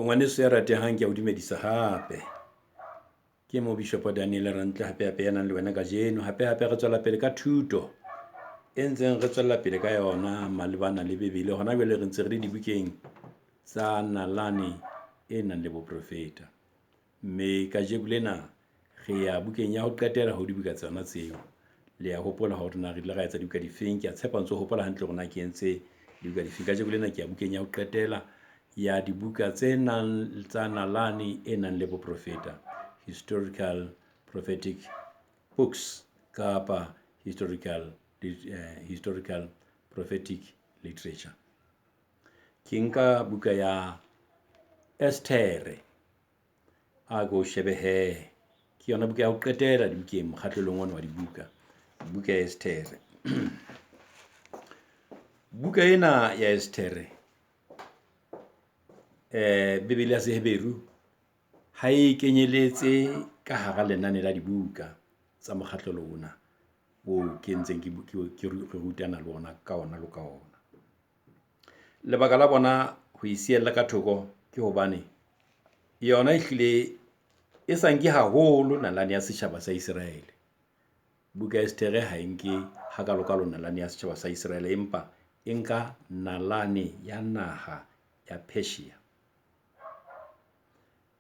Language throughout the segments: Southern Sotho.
Ngwaneso ya ratehang, ke a o dumedisa hape. Ke mo Bishop Daniel Rantle hape hape ya nang le wena kajeno. Hape hape re tswela pele ka thuto e ntseng re tswella pele ka yona malebana le Bebele. Hona jwale re ntse re le dibukeng tsa nalane e nang le boprofeta. Mme kajeko lena re ya bukeng ya ho qetela ho dibuka tsona tseo. Le ya hopola hore na re ile ra etsa dibuka difeng. Ke a tshepa o ntso hopola hantle hore na ke entse dibuka difeng. Kajeko lena ke ya bukeng ya ho qetela ya dibuka tse nang tsa nalane e nang le boprofeta. Historical Prophetic Books kapa Historical Historical Prophetic Literature. Ke nka buka ya Esthere. A ko shebe hee, ke yona buka ya ho qetela dibukeng mokgahlelong ona wa dibuka. Buka ya Esthere. Buka ena ya Esthere Bebele ya Seheberu ha e kenyeletse ka hara lenane la dibuka tsa mokgahlelo ona oo ke ntseng ke rutana le ona ka ona le ka ona. Lebaka la bona ho e siella ka thoko ke hobane yona ehlile e sa nke haholo nalane ya setjhaba sa Israele. Buka ya Esthere ha e nke hakalokalo nalane ya setjhaba sa Israele, empa e nka nalane ya naha ya Persia.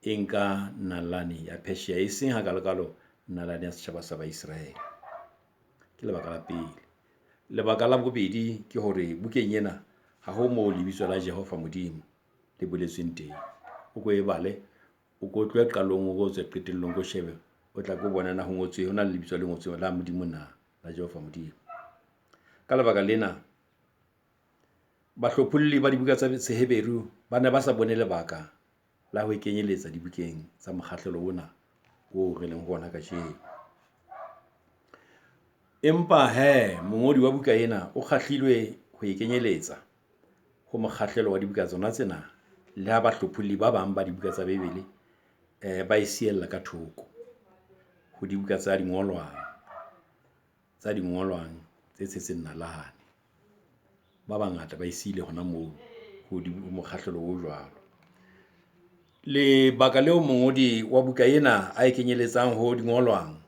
E nka nalane ya Persia eseng hakalokalo nalane ya setjhaba sa ba Israele. Ke lebaka la pele. Lebaka la bobedi ke hore bukeng ena ha ho moo lebitso la Jehova Modimo le boletsweng teng. O ko e bale, o ko tlohe qalong, o bo tswe qetellong o ko shebe o tla ko bona na ho ngotswe, ho na le lebitso le ngotsweng la Modimo na, la Jehova Modimo. Ka lebaka lena, bahlopholli ba dibuka tsa Seheberu ba ne ba sa bone lebaka la ho kenyeletsa dibukeng tsa mokgahlelo ona oo re leng ho ona kajeno. Empa hee, mongodi wa buka ena o kgahlilwe ho e kenyeletsa ho mokgahlelo wa dibuka tsona tsena. Le ha bahlopholli ba bang ba dibuka tsa Bebele ba e siella ka thoko ho dibuka tsa dingolwang, tsa dingolwang tse tshetseng nalane. Ba bangata ba e siile hona moo ho mokgahlelo o jwalo. Lebaka leo mongodi wa buka ena a e kenyelletsang ho dingolwang,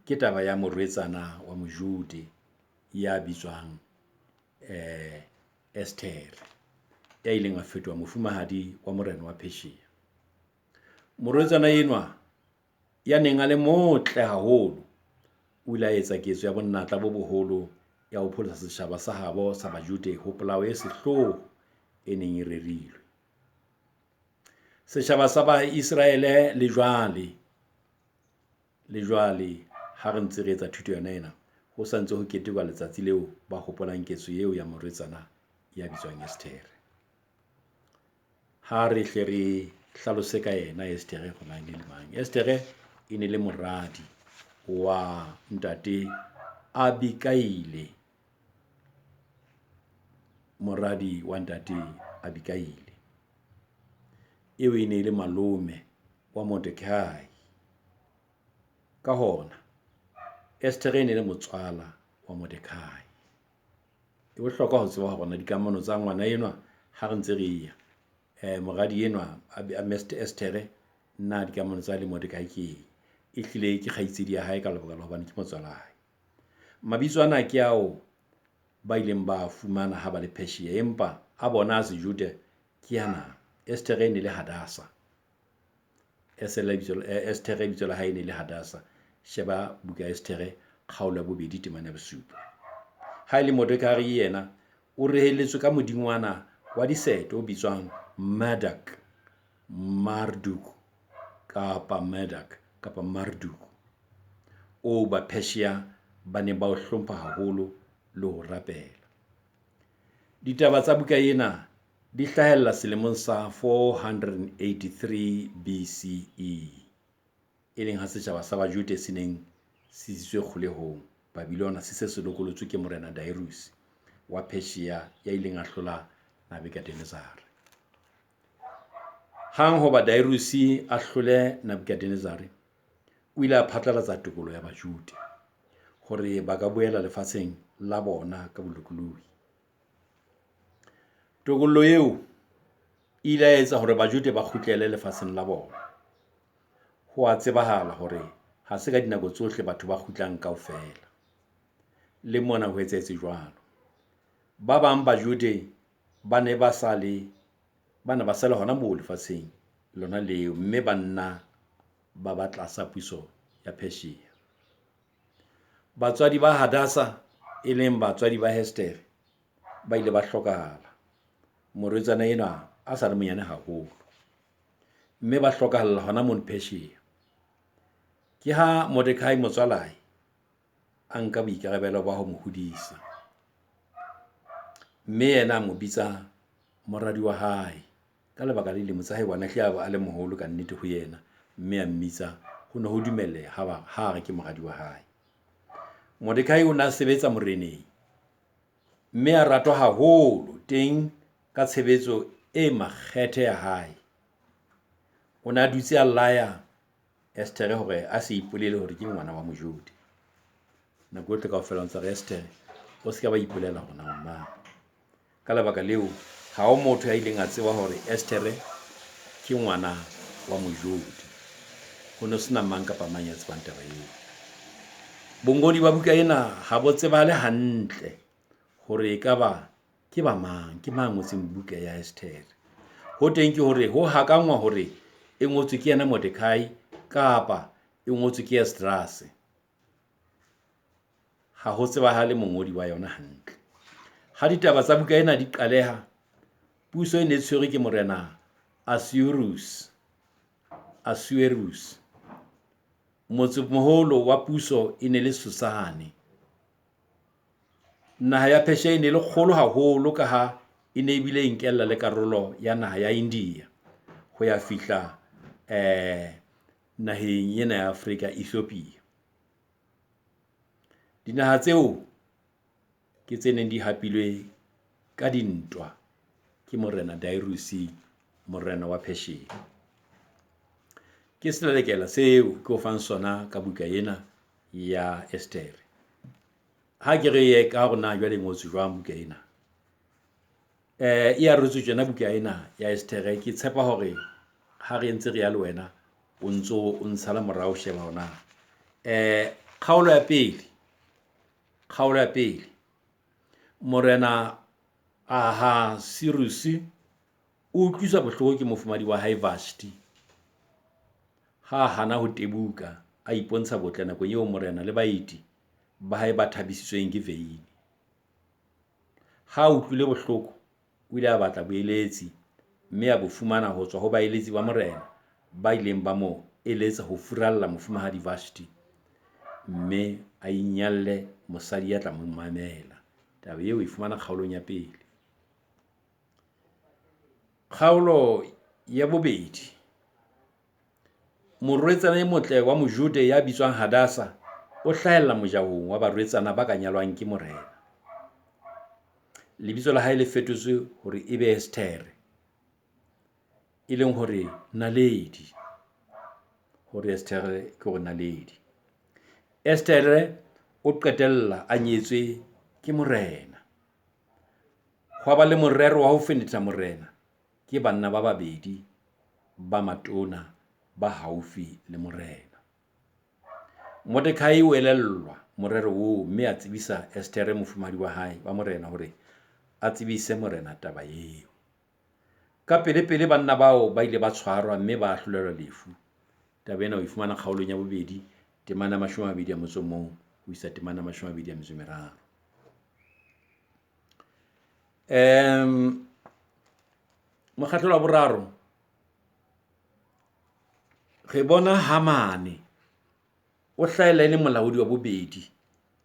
ke taba ya morwetsana wa mojude ya bitswang Esthere, ya ileng a fetoha mofumahadi wa morena wa Persia. Morwetsana enwa ya neng a le motle haholo, o ile a etsa ketso ya bonatla bo boholo ya ho pholosa setjhaba sa habo sa Bajude ho polao e sehloho e neng e rerilwe. Setjhaba sa ba Israele le jwale, le jwale ha re ntse re etsa thuto yona ena, ho sa ntse ho ketekwa letsatsi leo ba hopolang ketso eo ya morwetsana ya bitswang Esthere. Ha re hle re hlalose ka yena Esthere hore na e ne le mang. Esthere e ne le moradi wa ntate Abikaile, moradi wa ntate Abikaile. Eo e ne e le malome wa Mordekai. Ka hona Esthere e ne le motswala wa Mordekai. E bohlokwa ho tseba hore na dikamano tsa ngwana enwa ha re ntse re ya moradi enwa Esthere na dikamano tsa hae le Mordekai ke eng. Ehlile ke kgaitsedi ya hae ka lebaka la hobane ke motswalae. Mabitso ana ke ao ba ileng ba fumana ha ba le Persia, empa a bona a Sejude ke ana. Esthere e ne le Hadasa. Esthere lebitso la hae e ne le Hadasa. Sheba buka ya Esthere kgaolo ya bobedi temana ya bosupa. Ha e le Mordekai yena o reheletswe ka modingwana wa diseto o bitswang Murdoch, Marduk kapa Murdoch kapa Marduk, oo ba-Persia ba neng ba o hlompha haholo le ho rapela. Ditaba tsa buka ena di hlahella selemong sa 483 BCE, e leng ha setjhaba sa Bajude se neng se isitswe kgolehong Babylona, se se se lokolotswe ke morena Dariuse wa Persia ya ileng a hlola Nebuchadnezzare. Hang hoba Dariuse a hlole Nebuchadnezzare, o ile a phatlalatsa tokoloho ya Bajude hore ba ka boela lefatsheng la bona ka bolokolohi. Tokollo eo E ile ya etsa hore Bajude ba kgutlele lefatsheng la bona. Ho a tsebahala hore ha se ka dinako tsohle batho ba kgutlang kaofela. Le mona ho etsahetse jwalo. Ba bang Bajude ba ne ba sa le, bana ba sala hona moo lefatsheng lona leo. Mme ba nna ba ba tlasa puso ya Persia. Batswadi ba Hadasa, e leng batswadi ba Hestere, ba ile ba hlokahala morwetsana enwa a sa le monyane haholo. Mme ba hlokahalla hona mono Persia. Ke ha Mordekai motswalae a nka boikarabelo ba ho mo hodisa. Mme yena a mo bitsa moradi wa hae ka lebaka la dilemo tsa hae hobane a hlile a le moholo kannete ho yena. Mme a mmitsa, ho ne ho dumelleha ha re ke moradi wa hae. Mordekai o ne a sebetsa moreneng, mme a ratwa haholo teng ka tshebetso e makgethe ya hae. O ne a dutse a laya Esthere hore a se ipolele hore ke ngwana wa Mojode. Nako yohle kaofela o ntsa re, Esthere o se ke wa ipolela hore na o mang. Ka lebaka leo, ha ho motho ya ileng a tseba hore Esthere ke ngwana wa Mojode. Ho ne ho sena mang kapa mang ya tsebang taba eo. Bongodi ba buka ena ha bo tsebahale hantle hore ekaba ke ba mang, ke mang ngotseng buka ya Esthere. Ho teng ke hore ho hakangwa hore e ngotswe ke yena Mordekai kapa e ngotswe ke Esdrase. Ha ho tsebahale mongodi wa yona hantle. Ha ditaba tsa buka ena di qaleha, puso e ne e tshwerwe ke morena Assuerus. Assuerus. Motsemoholo wa puso e ne le Susane. Naha ya Persia e ne le kgolo haholo ka ha e ne ebile e nkella le karolo ya naha ya India ho ya fihla naheng ena ya Afrika, Ethiopia. Dinaha tseo ke tse neng di hapilwe ka dintwa ke morena Dariuse, morena wa Persia. Ke selelekela seo ke o fang sona ka buka ena ya Esthere. Ha ke re ye ka hore na jwale e ngotswe jwang buka ena. E arotswe tjena buka ena ya Esthere. Ke tshepa hore ha re ntse re ya le wena, o ntso o ntshala morao, o sheba hore na kgaolo ya pele, kgaolo ya pele. Morena Ahasueruse o utlwiswa bohloko ke mofumahadi wa hae Vashti ha hana ho tebuka, a ipontsha botle nakong eo morena le baeti ba hae ba thabisitsweng ke veine. Ha a utlwile bohloko, o ile a batla boeletsi mme a bo fumana ho tswa ho baeletsi ba morena ba ileng ba mo eletsa ho furalla mofumahadi Vashti mme a inyalle mosadi ya tla mo mamela. Taba eo e fumana kgaolong ya pele. Kgaolo ya bobedi. Morwetsana e motle wa Mojode ya bitswang Hadasa o hlahella mojahong wa barwetsana ba ka nyalwang ke morena. Lebitso la hae le fetotswe hore e be Esthere, e leng hore naledi. Hore Esthere ke hore naledi. Esthere o qetella a nyetswe ke morena. Hwa ba le morero wa ho fenetha morena ke banna ba babedi ba matona ba haufi le morena. Mordekai o elellwa morero oo, mme a tsebisa Esthere mofumahadi wa hae wa morena hore a tsebise morena taba eo. Ka pele-pele banna bao ba ile ba tshwarwa mme ba ahlolelwa lefu. Taba ena o e fumana kgaolong ya bobedi, temana ya 21 ho isa temana ya 23. Mokgahlelo wa boraro, re bona Hamane o hlahella e le molaodi wa bobedi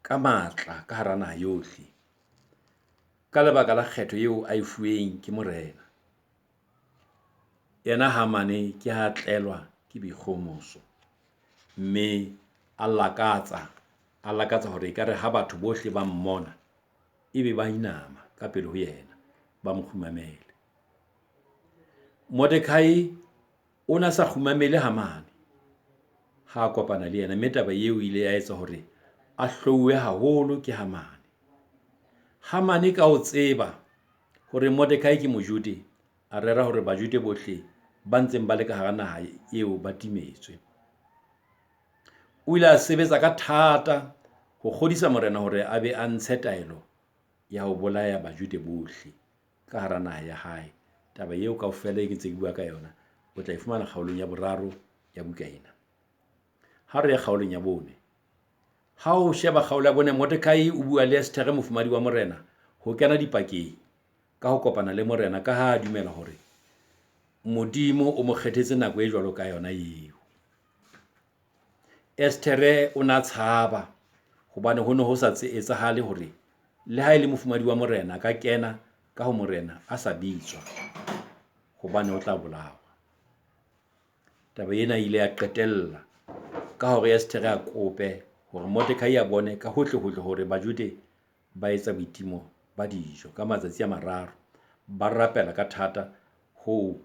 ka matla ka hara naha yohle, ka lebaka la kgetho eo a e fuweng ke morena. Yena Hamane ke ha tlelwa ke boikgohomoso, mme a lakatsa, a lakatsa hore ekare ha batho bohle ba mmona, ebe ba inama ka pele ho yena, ba mo kgumamele. Mordekai o na sa kgumamele Hamane ha a kopana le yena, mme taba eo e ile ya etsa hore a hlouwe haholo ke Hamane. Hamane ka ho tseba hore Mordekai ke Mojode, A rera hore Bajude bohle ba ntseng ba le ka hara naha eo ba timetswe. O ile a sebetsa ka thata ho kgodisa morena hore a be a ntshe taelo ya ho bolaya Bajude bohle ka hara naha ya hae. Taba eo kaofela e ke ntse ke bua ka yona, o tla e fumana kgaolong ya boraro ya buka ena. Ha re ye kgaolong ya bone. Ha o sheba kgaolo ya bone, Mordekai o bua le Esthere mofumahadi wa morena ho kena dipakeng ka ho kopana le morena ka ha a dumela hore Modimo o mo kgethetse nako e jwalo ka yona eo. Esthere o na tshaba hobane ho ne ho sa etsahale hore le ha e le mofumahadi wa morena a ka kena ka ho morena a sa bitswa hobane o tla bolawa. Taba ena e ile ya qetella ka hore Esthere a kope hore Mordekai a bone ka hohle hohle hore Bajude ba etsa boitimo ba dijo ka matsatsi a mararo. Ba rapela ka thata hoo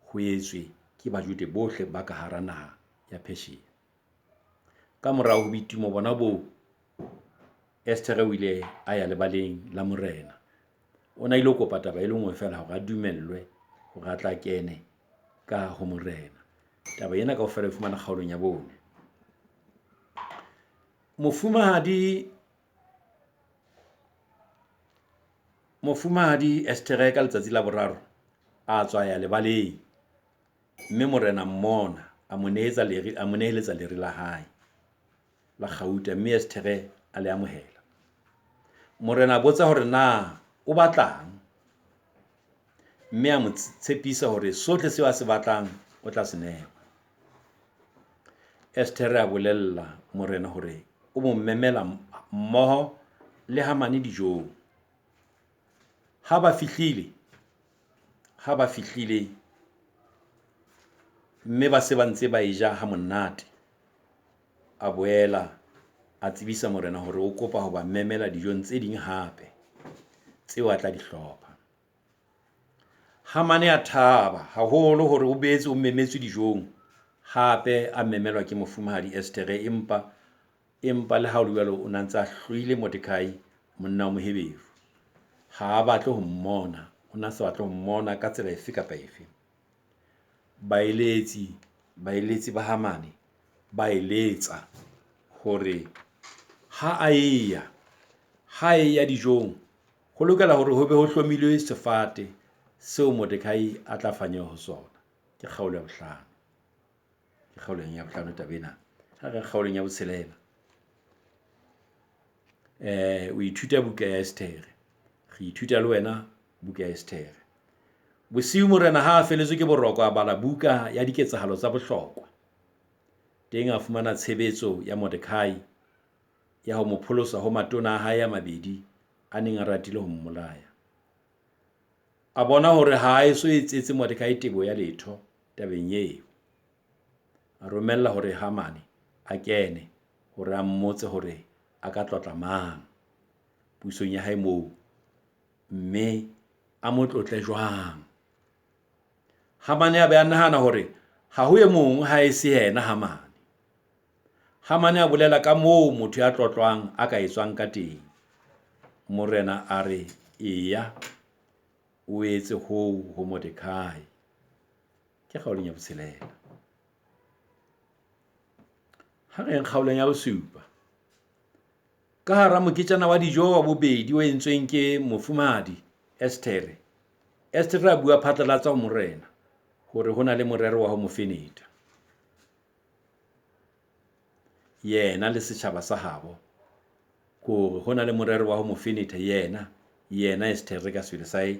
ho etswe ke Bajude bohle ba ka hara naha ya Persia. Ka morao ho boitimo bona boo, Esthere o ile a ya lebaleng la morena. O ne a ile kopa taba e le nngwe feela hore a dumellwe hore a tla kene ka ho morena. Taba ena kaofela e fumana kgaolong ya bone. Mofumahadi Mofumahadi Esthere ka letsatsi la boraro a tswa ya lebaleng, mme morena a mmona, a mo nehetsa lere, a mo neheletsa lere la hae la kgauta, mme Esthere a le amohela. Morena a botsa hore na o batlang, mme a mo tshepisa hore sohle seo a se batlang o tla se newa. Esthere a bolella morena hore o mo memela mmoho le Hamane dijong. Ha ba fihlile, ha ba fihlile mme ba se ba ntse ba e ja ha monate, a boela a tsebisa morena hore o kopa ho ba memela dijong tse ding hape tseo a tla di hlopha. Hamane a thaba haholo hore o boetse o memetswe dijong hape a memelwa ke mofumahadi Esthere, empa empa le ha ho le jwalo o na ntse a hloile Mordekai monna wa Moheberu. Ha a batle ho mmona, o na sa batle ho mmona ka tsela efe kapa efe. Baeletsi, baeletsi ba Hamane ba eletsa hore ha a eya, ha eya dijong, ho lokela hore ho be ho hlomilwe sefate seo Mordekai a tla fanyehwa ho sona. Ke kgaolo ya bohlano. Ke kgaolong ya bohlano taba ena. Ha re kgaolong ya botshelela. O ithuta buka ya Esthere. Re ithuta le wena buka ya Esthere. Bosiu morena ha a feletswe ke boroko a bala buka ya diketsahalo tsa bohlokwa. Teng a fumana tshebetso ya Mordekai ya ho mo pholosa ho matona a hae a mabedi a neng a ratile ho mmolaya. A bona hore ha a eso etsetse Mordekai tebo ya letho tabeng eo. A romella hore Hamane a kene hore a mmotse hore a ka tlotla mang pusong ya hae moo, mme a mo tlotle jwang. Hamane a be a nahana hore ha ho e mong ha e se yena Hamane. Hamane a bolela ka moo motho ya tlotlwang a ka etswang ka teng. Morena a re, eya, o etse hoo ho Mordekai. Ke kgaolong ya botshelela. Ha re yeng kgaolong ya bosupa. Ka hara moketjana wa dijo wa bobedi o entsweng ke mofumahadi Esthere, Esthere a bua phatlalatsa ho morena hore ho na le morero wa ho mo fenetha. Yena le setjhaba sa habo. Kore ho na le morero wa ho mo fenetha yena, yena Esthere ka sebele sa hae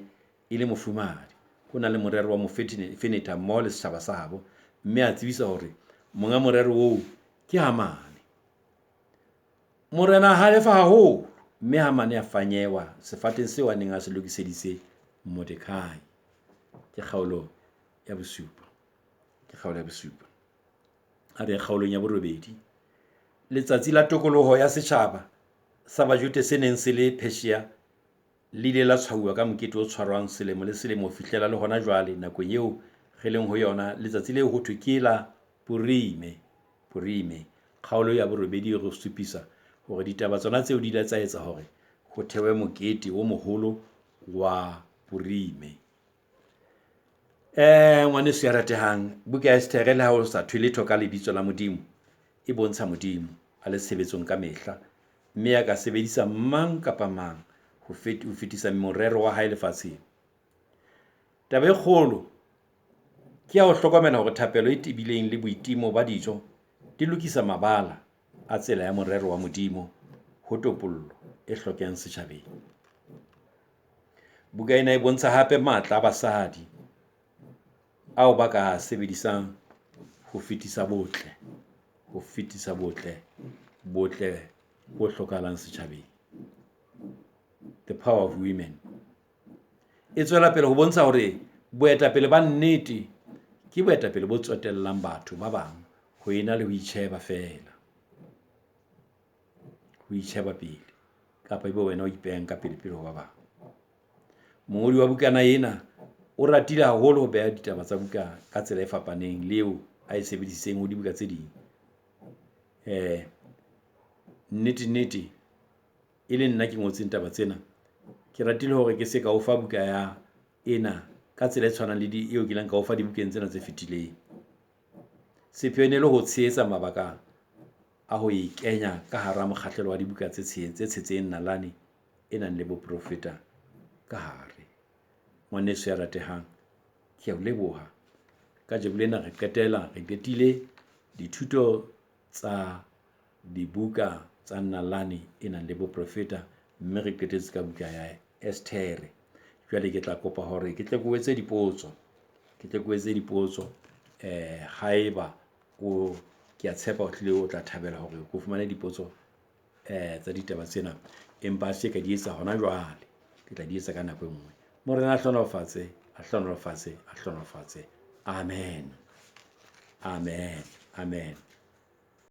e le mofumahadi. Ho na le morero wa mo fenetha mmoho le setjhaba sa habo. Mme a tsebisa hore monga morero oo ke Hamane. Morena a halefa haholo, mme Hamane a fanyewa sefateng seo a neng a se lokiseditse Mordekai. Ke kgaolo ya bosupa. Ke kgaolo ya bosupa. A re kgaolong ya borobedi. Letsatsi la tokoloho ya setjhaba sa Bajude se neng se le Persia le ile la tshwauwa ka mokete o tshwarwang selemo le selemo ho fihlela le hona jwale nakong eo re leng ho yona. Letsatsi leo ho thwe ke la Purime. Purime. Kgaolo ya borobedi e re supisa hore ditaba tsona tseo di ile tsa etsa hore ho thewe mokete o moholo wa Purime. Ngwaneso ya ratehang, buka ya Esthere le ha o sa thwe letho ka lebitso la Modimo, e bontsha Modimo a le tshebetsong ka mehla. Mme a ka sebedisa mang kapa mang ho fetisa morero wa hae lefatsheng. Taba e kgolo ke ya ho hlokomela hore thapelo e tebileng le boitimo ba dijo di lokisa mabala a tsela ya morero wa Modimo ho topollo e hlokehang setjhabeng. Buka ena e bontsha hape matla a basadi ao ba ka sebedisang ho fetisa botle, ho fetisa botle, botle bo hlokahalang setjhabeng. The power of women. E tswela pele ho bontsha hore boetapele ba nnete ke boetapele bo tsotellang batho ba bang ho ena le ho itjheba feela. Ho itjheba pele kapa ebe wena o ipehang ka pele pele ho ba bang. Mongodi wa bukana ena o ratile haholo ho beha ditaba tsa buka ka tsela e fapaneng le eo ae sebedisitseng ho dibuka tse ding. Nnete nnete, e le nna ke ngotseng taba tsena, ke ratile hore ke se ka o fa buka ya ena ka tsela e tshwanang le di eo kileng ka o fa dibukeng tsena tse fetileng. Sepheo e ne le ho tshehetsa mabaka a ho e kenya ka hara mokgahlelo wa dibuka tse tse tshetseng nalane e nang le boprofeta ka hare. Ngwaneso ya ratehang, ke a o leboha. Kajeko lena re qetela, re qetile dithuto tsa dibuka tsa nalane e nang le boprofeta, mme re qetetse ka buka ya Esthere. Jwale ke tla kopa hore ke tle ke o etse dipotso, ke tle ke o etse dipotso haeba o, ke a tshepa o hlile o tla thabela hore o fumane dipotso tsa ditaba tsena. Empa se ka di etsa hona jwale, ke tla di etsa ka nako e nngwe. Morena a hlohonolofatse, a hlohonolofatse, a hlohonolofatse. Amen, amen, amen.